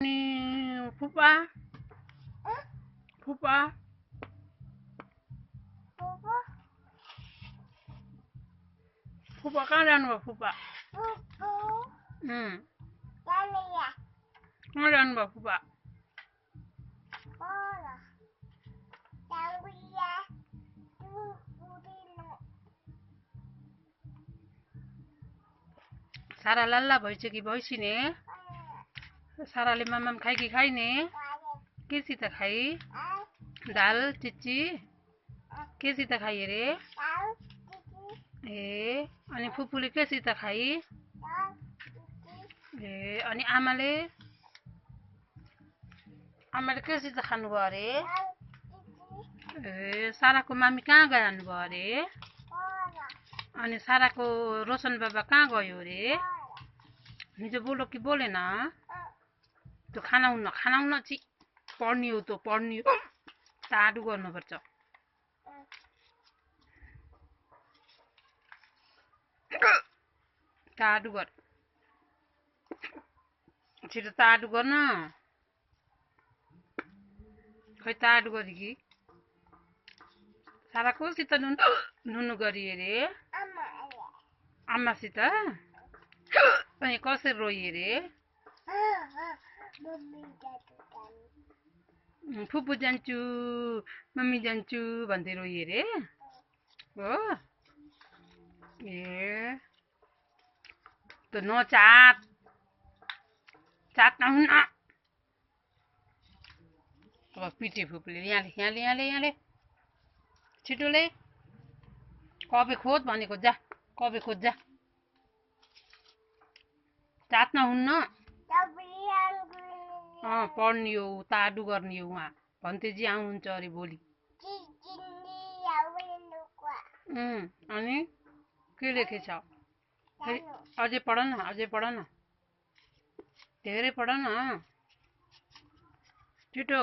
अनि फुपा फुपा फुपा कहाँ जानुभयो फुपा कहाँ जानुभयो फुपा सारा लल्ला भइसक्यो कि भइसिने साराले मामाम खाइ कि खाइने केसित खाइ दाल चिच्ची केसित खाइ अरे ए अनि फुपूले केसित खाइ ए अनि आमाले केसित खानुभयो अरे ए साराको मामी कहाँ जानुभयो अरे अनि साराको रोशन बाबा कहाँ गयो अरे हिजो बोलो कि बोलेन त्यो खाना हुन्न छि पढ्ने हो त पढ्ने हो टाढो गर्नुपर्छ टाढो गर छिटो टाढो गर्न खै टाढो गरी कि सारा कोसित नुनु गरी अरे आमासित अनि कसरी रोइ अरे फुपू जान्छु मम्मी जान्छु भन्दै रोइ अरे हो ए त नचाट चाट्न हुन्न अब पिटे फुपूले यहाँले छिटोले कफे खोज भनेको जा कफे खोज जा चाट्न हुन्न पढ्ने हो टाढो गर्ने हो उहाँ भन्तेजी आउनुहुन्छ अरे भोलि अनि के लेखेछ अझै पढ न धेरै पढ न छिटो